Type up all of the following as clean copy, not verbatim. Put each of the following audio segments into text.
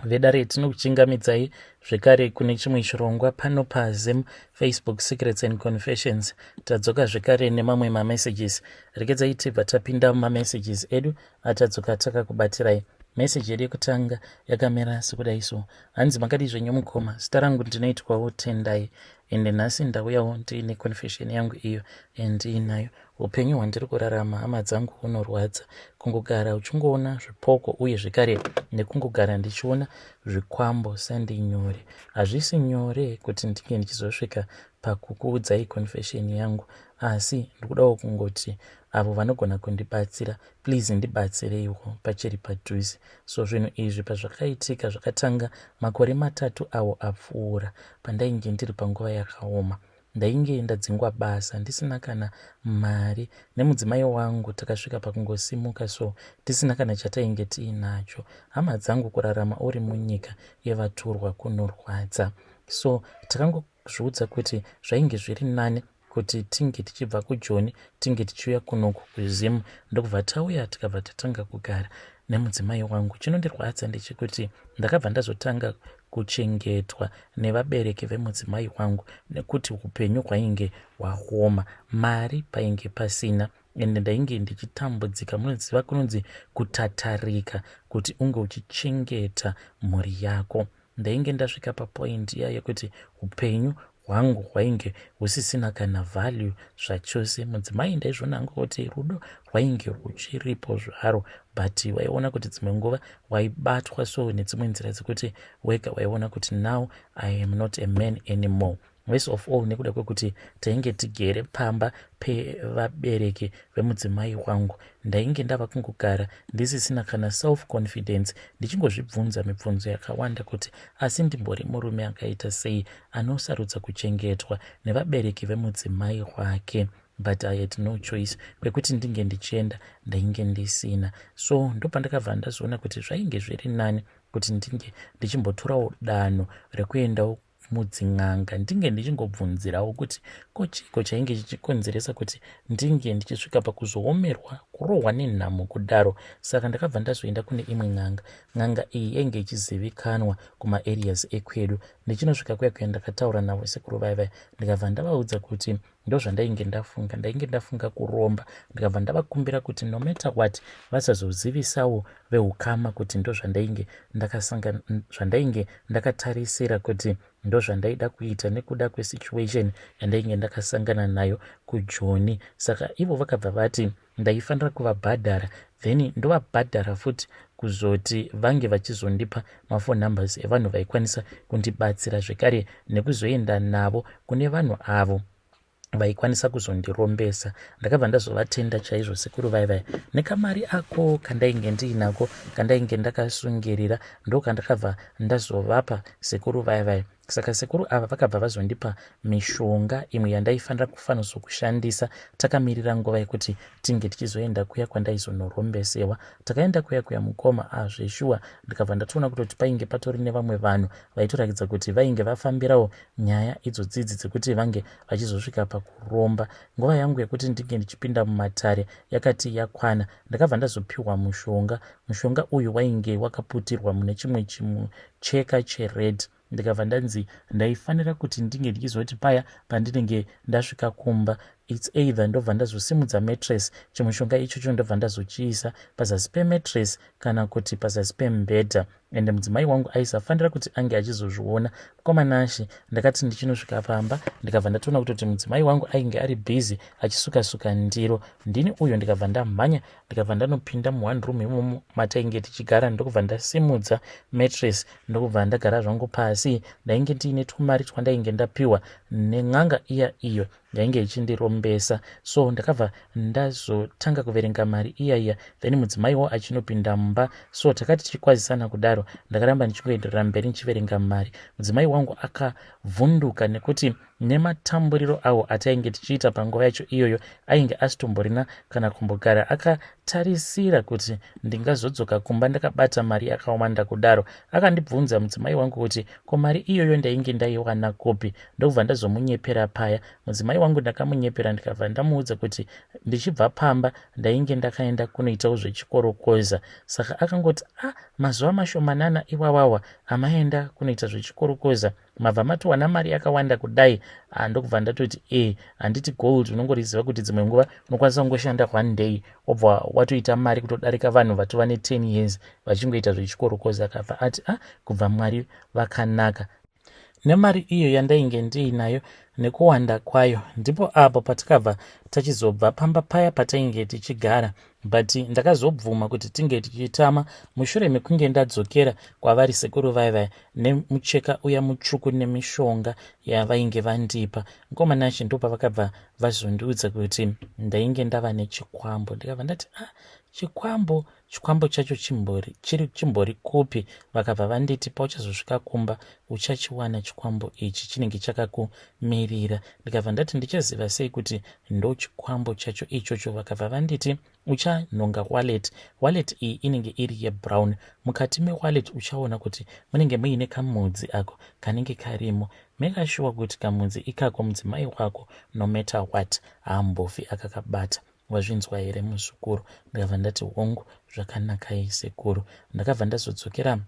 Vedare, tinokuchingamidzai zvekare kune chimwe chirongwa pano paZim Facebook Secrets and Confessions. Tadzoka zvekare nemamwe mamessages. Regedzai tibva tapinda mumamessages edu atadzoka takakubatirai. Meseji yedu yekutanga yakamira sekudai so. Hanzi, makadii zvenyu mukoma? Zita rangu ndinoitwawo Tendai, ende nhasi ndauyawo ndiine confession yangu iyo yandiinayo. Upenyu hwandiri kurarama, hama dzangu, hunorwadza. Kungogara uchingoona zvipoko uye zvekare nekungogara ndichiona zvikwambo sandi nyore. Hazvisi nyore kuti ndinge ndichizosvika pakukuudzai confession yangu, asi ndikudawo kungoti avo vanogona kundibatsira, please ndibatsireiwo pachiri padhuze. So zvinhu izvi pazvakaitika, zvakatanga makore 3 awo apfuura, pandainge ndiri panguva yakaoma. Ndainge ndadzingwa basa, ndisina kana mari. Nemudzimai wangu takasvika pakungosimuka so tisina kana chatainge tiinacho. Hama dzangu, kurarama uri munyika yevatorwa kunorwadza. So takangozviudza kuti zvainge zviri nani kuti tinge tichibva kuJoni, tinge tichiuya kunoku kuZimu. Ndokubva tauya, tikabva tatanga kugara nemudzimai wangu. Chinondirwadza ndechekuti ndakabva ndazotanga kuchengetwa nevabereki vemudzimai wangu nekuti upenyu hwainge hwaoma, mari painge pasina, ende ndainge ndichitambudzika. Munoziva kunonzi kutatarika kuti unge uchichengeta mhuri yako. Ndainge ndasvika papoint iya yekuti upenyu hwangu hwainge husisina kana value zvachose. Mudzimai ndaizviona hangu kuti rudo rwainge ruchiripo zvaro, but waiona kuti dzimwe nguva waibatwa so nedzimwe nzira dzekuti wega waiona kuti now I am not a man anymore. Worst of all, nekuda kwekuti tainge tigere pamba pevabereki vemudzimai wangu, ndainge ndava kungogara ndisisina kana self confidence, ndichingozvibvunza mibvunzo yakawanda kuti asi ndimbori murume akaita sei anosarudza kuchengetwa nevabereki vemudzimai wake? But I had no choice. Kwekuti ndinge ndichienda ndainge ndisina. So ndopandakabva ndazoona kuti zvainge zviri nani kuti ndinge ndichimbotorawo danho rekuendawo mudzin'anga, ndinge ndichingobvunzirawo kuti ko chiko chainge chichikonzeresa kuti ndinge ndichisvika pakuzoomerwa kurohwa nenhamo kudaro. Saka ndakabva ndazoenda kune imwe n'anga. N'anga iyi yainge ichizivikanwa kumaareas ekwedu. Ndichinosvika kuya kuya, ndakataura navo sekuru vaya vaya, ndikabva ndavaudza kuti ndozvandainge ndafunga, ndainge ndafunga kuromba. Ndikabva ndavakumbira kuti no matter what vasazozivisawo veukama kuti ndozvandainge ndakasanga, zvandainge ndakatarisira kuti ndozvandaida kuita nekuda kwesituation yandainge ndakasangana nayo kuJoni. Saka ivo vakabva vati ndaifanira kuvabhadhara, then ndovabhadhara futi kuzoti vange vachizondipa maphone numbers evanhu vaikwanisa kundibatsira, zvekare nekuzoenda navo kune vanhu avo vaikwanisa kuzondirombesa. Ndakabva ndazovatenda chaizvo sekuru vai vai. Nekamari ako kandainge ndiinako, kandainge ndakasungirira, ndokandakabva ndazovapa sekuru vai vai. Saka sekuru ava vakabva vazondipa mishonga imwe yandaifanira kufanozokushandisa takamirira nguva yekuti tinge tichizoenda kuya kwandaizonorombesewa. Takaenda kuya kuya, mukoma, azveshuwa ndikabva ndatoona kutoti painge patori nevamwe vanhu vaitorakidza kuti vainge vafambirawo nyaya idzodzidzi dzekuti vange vachizosvika pakuromba. Nguva yangu yekuti ndinge ndichipinda mumatare yakati yakwana. Ndakabva ndazopiwa mushonga. Mushonga uyu wainge wakaputirwa mune chimwe chimucheka chered. Ndikabva ndanzi ndaifanira kuti ndinge ndichizoti paya pandinenge ndasvika kumba, it's either ndobva ndazosimudza mattress, chimushonga ichocho ndobva ndazochiisa pazasi pemattress kana kuti pazasi pemubhedha, ende mudzimai wangu aisafanira kuti ange achizozviona. Mukomanashe, ndakati ndichinosvika pamba, ndikabva ndatoona kutoti mudzimai wangu ainge ari busy achisuka-suka ndiro. Ndini uyo ndikabva ndamhanya, ndikabva ndanopinda muone room imomo matainge tichigara, ndokubva ndasimudza mattress, ndokubva ndagara zvangu pasi. Ndainge ndiine twumari twandainge ndapiwa nen'anga iya iyo yainge ichindirombesa. So ndakabva ndazotanga kuverenga mari iya iya, then mudzimaiwo achinopinda mumba. So takati tichikwazisana kudaro, ndakaramba ndichingoenderera mberi ndichiverenga mari. Mudzimai wangu akavhunduka nekuti nematamburiro awo atainge tichiita panguva yacho iyoyo ainge asitomborina kana kumbogara. Tarisira kuti ndingazodzoka kumba ndakabata mari yakawanda kudaro. Akandibvunza mudzimai wangu kuti ko mari iyoyo ndainge ndaiwana kupi, ndokubva ndazomunyepera paya. Mudzimai wangu ndakamunyepera ndikabva ndamuudza kuti ndichibva pamba ndainge ndakaenda kunoitawo zvechikorokoza. Saka akangoti a ah, mazuva mashomanana iwawawa amaenda kunoita zvechikorokoza mabva matowana mari yakawanda kudai. Ah, ndokubva ndatoti e handiti gold unongoriziva kuti dzimwe nguva unokwanisa kungoshanda one day wobva watoita mari kutodarika vanhu vatova ne10 years vachingoita zvechikorokoza. Akabva ati a ah, kubva Mwari vakanaka. Nemari iyo yandainge ndiinayo nekuwanda kwayo, ndipo apo patakabva tachizobva pamba paya patainge tichigara, but ndakazobvuma kuti tinge tichitama mushure mekunge ndadzokera kwavari sekuru vaya vaya nemucheka uya mutsvuku nemishonga yavainge vandipa. Mukomana Nashe ndopavakabva vazondiudza kuti ndainge ndava nechikwambo. Ndikabva ndati, ah, chikwambo, chikwambo chacho chimbori chiri chimbori kupi? Vakabva vanditi, pauchazosvika kumba uchachiwana chikwambo ichi, chinenge chakakumirira. Ndikabva ndati, ndichaziva sei kuti ndo chikwambo chacho ichocho? Vakabva vanditi, uchanhonga wallet. Wallet iyi inenge iri yebrown. Mukati mewallet uchaona kuti munenge muine kamudzi ako kanenge karimo. Make sure kuti kamudzi ikako mudzimai wako no matter what haambofi akakabata. Wazvinzwa here, muzukuru? Ndikabva ndati, hongu, zvakanakai, sekuru. Ndakabva ndazodzokera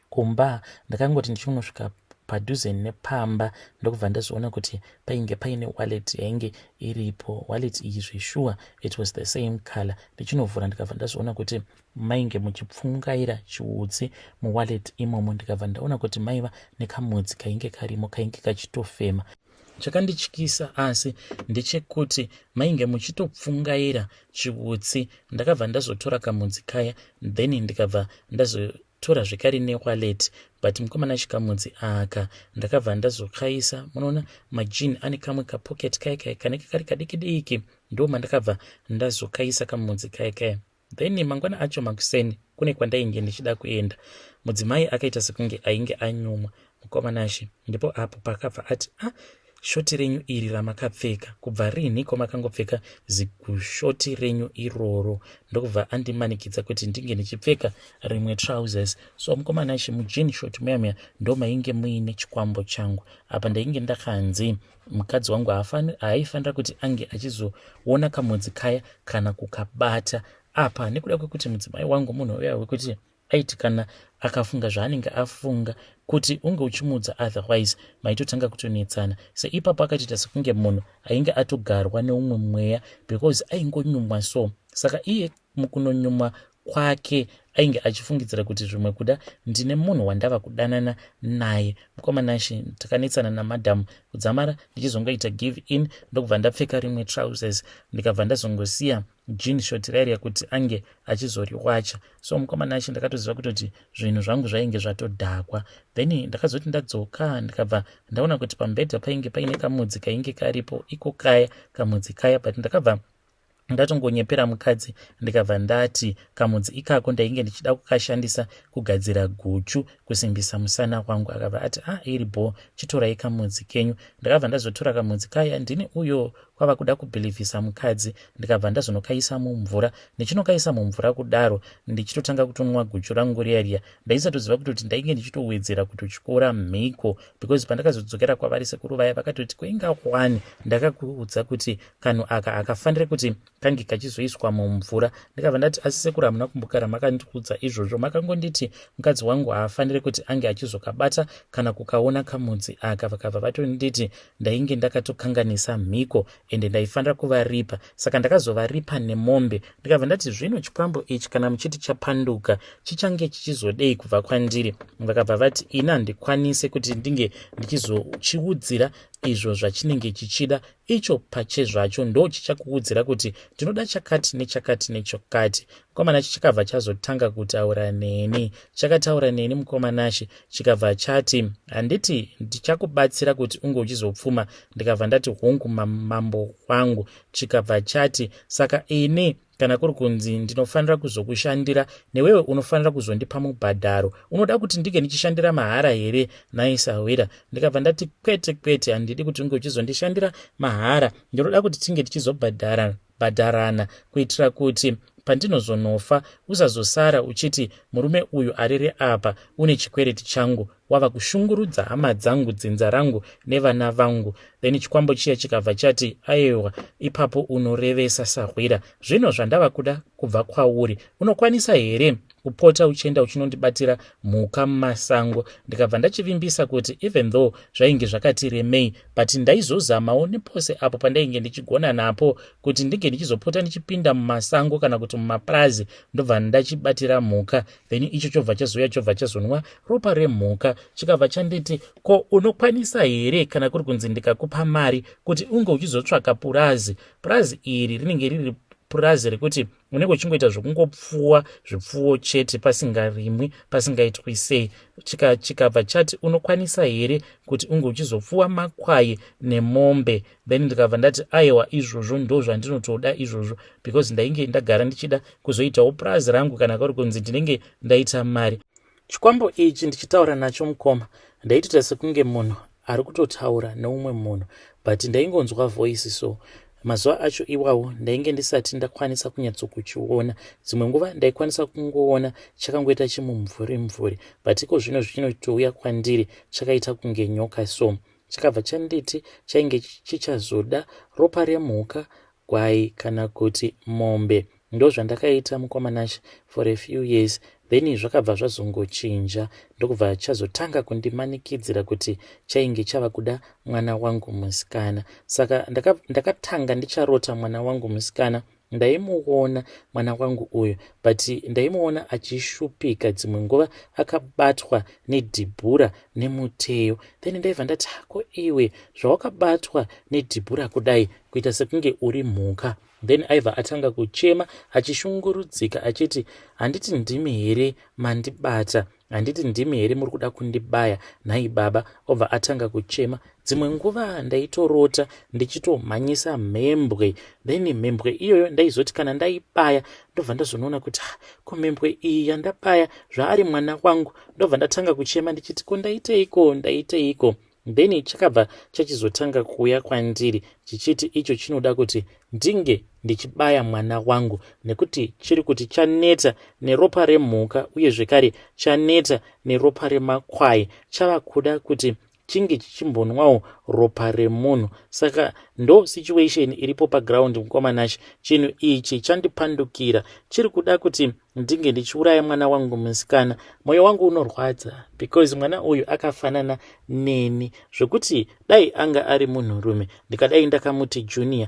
kumba. Ndakangoti ndichinosvika padhuze nepamba, ndokubva ndazoona kuti painge paine wallet yainge iripo. Wallet iyi zveshuwa it was the same color. Ndichinovhura, ndikabva ndazoona kuti mainge muchipfungaira chiutsi muwallet imomo. Ndikabva ndaona kuti maiva nekamudzi kainge karimo, kainge kachitofema. Chakandityisa asi ndechekuti mainge muchitopfungaira chiutsi. Ndakabva ndazotora kamudzi kaya, then ndikabva ndazotora zvekare newallet. But mukomana, chikamudzi aka ndakabva ndazokaisa, munoona majean ane kamwe kapocket kaya kaya kanenge kari kadiki diki, ndo mandakabva ndazokaisa kamudzi kaya kaya. Then mangwana acho makuseni kune kwandainge ndichida kuenda. Mudzimai akaita sekunge ainge anyumwa. Mukomanashe, ndipo apo pakabva ati, ah, shoti renyu iri ramakapfeka, kubva rinhiko makangopfeka zigushoti renyu iroro? Ndokubva andimanikidza kuti ndinge ndichipfeka rimwe trousers. So mukomanashe, mujean short muya muya ndo mainge muine chikwambo changu. Apa ndainge ndakanzi mukadzi wangu haaifanira kuti ange achizoona kamudzi kaya kana kukabata. Apa nekuda kwekuti mudzimai wangu munhu uya wekuti aiti kana akafunga zvaanenge afunga, kuti unge uchimuudza, otherwise maitotanga kutonetsana. Seipapo akatoita sekunge munhu ainge atogarwa neumwe mweya, because aingonyumwa. So saka iye mukunonyumwa kwake ainge achifungidzira kuti zvimwe kuda ndine munhu wandava kudanana naye. Mukomanashi, takanetsana namadhamu kudzamara ndichizongoita give in, ndokubva ndapfeka rimwe trousers, ndikabva ndazongosiya jean short rairia kuti ange achizoriwacha. So mukomanashi, ndakatoziva kutoti zvinhu zvangu zvainge zvatodhakwa. Then ndakazoti ndadzoka, ndikabva ndaona kuti pamubhedha painge paine kamudzi kainge karipo iko kaya, kamudzi kaya. But ndakabva ndatongonyepera mukadzi, ndikabva ndati kamudzi ikako ndainge ndichida kukashandisa kugadzira guchu kusimbisa musana wangu. Akabva ati, ah, iri bho, chitorai kamudzi kenyu. Ndakabva ndazotora kamudzi kaya, ndini uyo kwava kuda kubhilivhisa mukadzi. Ndikabva ndazonokaisa mumvura. Ndichinokaisa mumvura kudaro, ndichitotanga kutonwa guchu rangu riya riya, ndaisatoziva kutoti ndainge ndichitowedzera kutotyora mhiko, because pandakazodzokera kwavari sekuru vaya, vakatoti, kuinga kwani ndakakuudza kuti kanhu aka akafanire kuti kange kachizoiswa mumvura? Ndikabva ndati, asi sekuru, hamuna kumbokara makandiudza izvozvo. Makangonditi mukadzi wangu haafaniri kuti ange achizokabata kana kukaona kamudzi aka. Vakabva vatonditi ndainge ndakatokanganisa mhiko ende ndaifanira kuvaripa, saka ndakazovaripa nemombe. Ndikabva ndati, zvino chikwambo ichi kana muchiti chapanduka, chichange chichizodei kubva kwandiri? Vakabva vati, ini handikwanise kuti ndinge ndichizochiudzira izvo zvachinenge chichida. Icho pachezvacho ndo chichakuudzira kuti ndinoda chakati nechakati nechakati. Mukomanashi, chakabva chazotanga kutaura neni. Chakataura neni, mukomanashi, chikabva chati, handiti ndichakubatsira kuti unge uchizopfuma? Ndikabva ndati, hongu, mambo wangu. Chikabva chati, saka ini kana kuri kunzi ndinofanira kuzokushandira, newewe unofanira kuzondipa mubhadharo. Unoda kuti ndinge ndichishandira mahara here naisahwira? Ndikabva ndati, kwete, kwete, handidi kuti unge uchizondishandira mahara. Ndinoda kuti tinge tichizobhadhara bhadharana kuitira kuti Pandinozonofa usazosara uchiti murume uyu arere apa une chikwereti changu, wava kushungurudza hama dzangu, dzinza rangu nevana vangu. Then chikwambo chiya chikabva chati, "Aiwa, ipapo unorevesa, sahwira. Zvino zvandava kuda kubva kwauri, unokwanisa here kupota uchienda uchinondibatira mhuka mumasango?" Ndikabva ndachivimbisa kuti even though zvainge zvakati remei, but ndaizozamawo nepose apo pandainge ndichigona napo kuti ndinge ndichizopota ndichipinda mumasango kana kuti mumapurazi, ndobva ndachibatira mhuka. Then icho chobva chazouya, chobva chazonwa ropa remhuka. Chikabva chanditi, "Ko unokwanisa here, kana kuri kunzi ndikakupa mari kuti unge uchizotsvaka purazi? Purazi iri rinenge riri purazi rekuti unenge uchingoita zvekungopfuwa zvipfuwo chete, pasingarimwi, pasingaitwi sei." Chikabva chati, "Unokwanisa here kuti unge uchizopfuwa makwai nemombe?" Then ndikabva ndati, "Aiwa, izvozvo ndo zvandinotoda izvozvo," because ndainge ndagara ndichida kuzoitawo purazi rangu kana kuri kunzi ndinenge ndaita mari. Chikwambo ichi ndichitaura nacho, mukoma, ndaitoita sekunge munhu ari kutotaura neumwe munhu, but ndaingonzwa voice. So mazuva acho iwawo ndainge ndisati ndakwanisa kunyatsokuchiona. Dzimwe nguva ndaikwanisa kungoona chakangoita chimumvuri mvuri, but iko zvino zvichinotouya kwandiri chakaita kunge nyoka. So chakabva chanditi chainge chichazoda ropa remhuka, gwai kana kuti mombe. Ndo zvandakaita, mukoma Nashe, for a few years. Then zvakabva zvazongochinja, ndokubva chazotanga kundimanikidzira kuti chainge chava kuda mwana wangu musikana. Saka ndakatanga ndicharota mwana wangu musikana. Ndaimuona mwana wangu uyu, but ndaimuona achishupika, dzimwe nguva akabatwa nedhibhura nemuteyo. Then ndaibva ndati, "Ko iwe, zvawakabatwa nedhibhura kudai, kuita sekunge uri mhuka?" Then aibva atanga kuchema achishungurudzika achiti, "Handiti ndimi here mandibata? Handiti ndimi here muri kuda kundibaya nhai baba?" Obva atanga kuchema. Dzimwe nguva ndaitorota ndichitomhanyisa mhembwe. Then mhembwe iyoyo ndaizoti kana ndaibaya, ndobva ndazonoona kuti, "Ko mhembwe iyi yandabaya, zvaari mwana wangu?" Ndobva ndatanga kuchema ndichiti, "Ko ndaiteiko? Ndaiteiko?" Then chakabva chachizotanga kuuya kwandiri chichiti icho chinoda kuti ndinge ndichibaya mwana wangu, nekuti chiri kuti chaneta neropa remhuka, uye zvekare chaneta neropa remakwai, chava kuda kuti chinge chichimbonwawo ropa remunhu. Saka ndo situation iripo paground, mukoma Nashe. Chinhu ichi chandipandukira, chiri kuda kuti ndinge ndichiuraya mwana wangu musikana. Mwoyo wangu unorwadza because mwana uyu akafanana neni, zvekuti dai anga ari munhurume ndikadai ndakamuti Junior.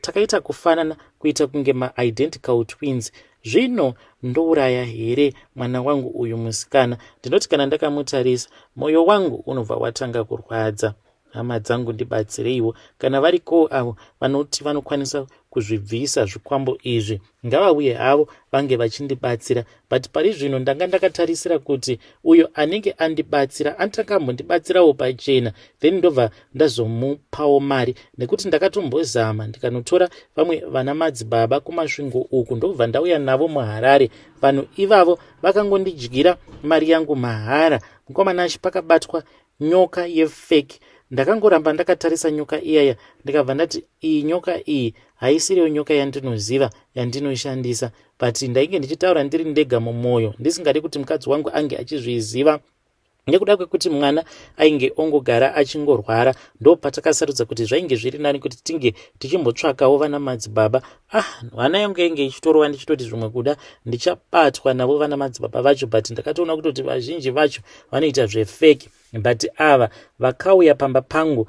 Takaita kufanana kuita kunge maidentical twins. Zvino ndouraya here mwana wangu uyu musikana? Ndinoti kana ndakamutarisa, mwoyo wangu unobva watanga kurwadza. Hama dzangu, ndibatsireiwo. Kana variko avo vanoti vanokwanisa kuzvibvisa zvikwambo izvi, ngavauye havo vange vachindibatsira. But pari zvino ndanga ndakatarisira kuti uyo anenge andibatsira atangambondibatsirawo pachena, then ndobva ndazomupawo mari, nekuti ndakatombozama ndikanotora vamwe vana madzibaba kuMasvingo uku, ndobva ndauya navo muHarare. Vanhu ivavo vakangondidyira mari yangu mahara, mukoma Nashe. Pakabatwa nyoka yefake. Ndakangoramba ndakatarisa nyoka iyaya, ndikabva ndati, "Iyi nyoka iyi haisiriyo nyoka yandinoziva, yandinoshandisa." But ndainge ndichitaura ndiri ndega mumwoyo, ndisingadi kuti mukadzi wangu ange achizviziva, nekuda kwekuti mwana ainge ongogara achingorwara. Ndo patakasarudza kuti zvainge zviri nani kuti tinge tichimbotsvakawo vana madzibaba. Ah, hana yangu yainge ichitorwa, ndichitoti zvimwe kuda ndichabatwa navo vana madzibaba vacho, but ndakatoona kutoti vazhinji vacho vanoita zvefake. But ava vakauya pamba pangu,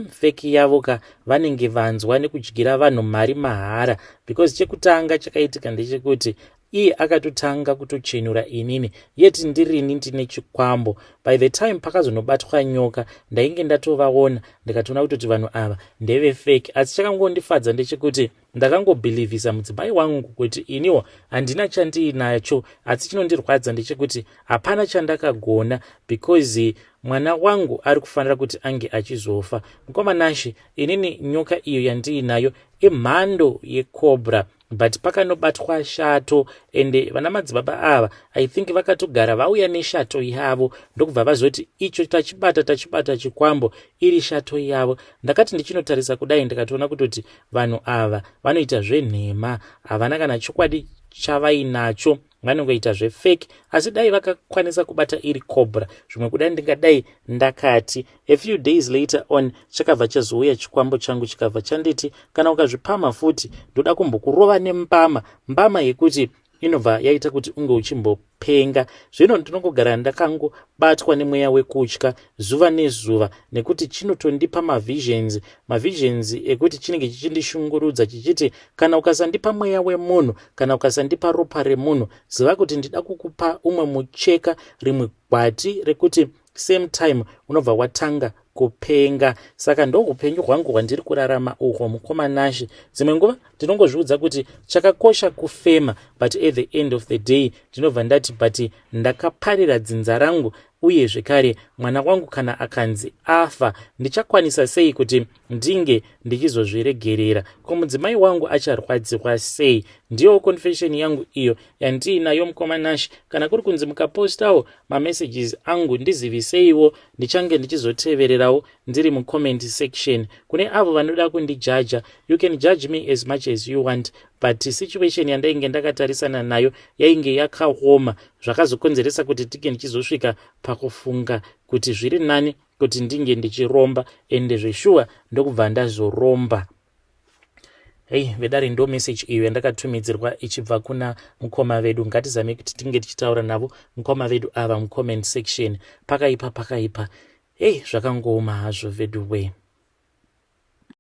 fake yavo ka, vanenge vanzwa nekudyira vanhu mari mahara, because chekutanga chakaitika ndechekuti iye akatotanga kutochenura inini, yet ndirini ndine chikwambo. By the time pakazonobatwa nyoka, ndainge ndatovaona, ndikatoona kutoti vanhu ava ndevefake. Asi chakangondifadza ndechekuti ndakangobhilivhisa mudzimai wangu kuti iniwo handina chandiinacho. Asi chinondirwadza ndechekuti hapana chandakagona, because mwana wangu ari kufanira kuti ange achizofa. Mukoma Nashe, inini nyoka iyo yandiinayo imhando yecobra, but pakanobatwa shato, ende vana madzibaba ava, I think vakatogara vauya neshato yavo, ndokubva vazoti, "Icho tachibata, tachibata chikwambo," iri shato yavo. Ndakati ndichinotarisa kudai, ndikatoona kutoti vanhu ava vanoita zvenhema, havana kana chokwadi. chavainacho vanongoita zvefake. Asi dai vakakwanisa kubata iri cobra, zvimwe kuda ndingadai ndakati. A few days later on, chakabva chazouya chikwambo changu, chikabva chanditi, "Kana ukazvipama futi, ndoda kumbokurova nembama, mbama yekuti inobva yaita kuti unge uchimbopenga." Zvino ndinongogara ndakangobatwa nemweya wekutya zuva nezuva, nekuti chinotondipa mavisions, mavisions ekuti chinenge chichindishungurudza chichiti, "Kana ukasandipa mweya wemunhu, kana ukasandipa ropa remunhu, ziva kuti ndida kukupa umwe mucheka, rimwe gwati rekuti same time unobva watanga kupenga." Saka ndo upenyu hwangu hwandiri kurarama uhwo, mukoma Nashe. Dzimwe nguva ndinongozviudza kuti chakakosha kufema, but at the end of the day ndinobva ndati, but ndakaparira dzinza rangu, uye zvekare mwana wangu kana akanzi afa, ndichakwanisa sei kuti ndinge ndichizozviregerera? Ko mudzimai wangu acharwadziwa sei? Ndiyo confession yangu iyo yandiinayo, mukoma Nash. Kana kuri kunzi mukapostawo mamessages angu, ndiziviseiwo, ndichange ndichizotevererawo ndiri mucomment section. Kune avo vanoda kundijaja, you can judge me as much as you want, but situation yandainge ndakatarisana nayo yainge yakaoma, zvakazokonzeresa kuti tinge ndichizosvika pakufunga kuti zviri nani kuti ndinge ndichiromba. Ende zveshuwa ndokubva ndazoromba. Hei vedare, ndo message iyo yandakatumidzirwa ichibva kuna mukoma vedu. Ngatizame kuti tinge tichitaura navo mukoma vedu ava mucomment section. Pakaipa, pakaipa. Hei, zvakangooma hazvo vedu we.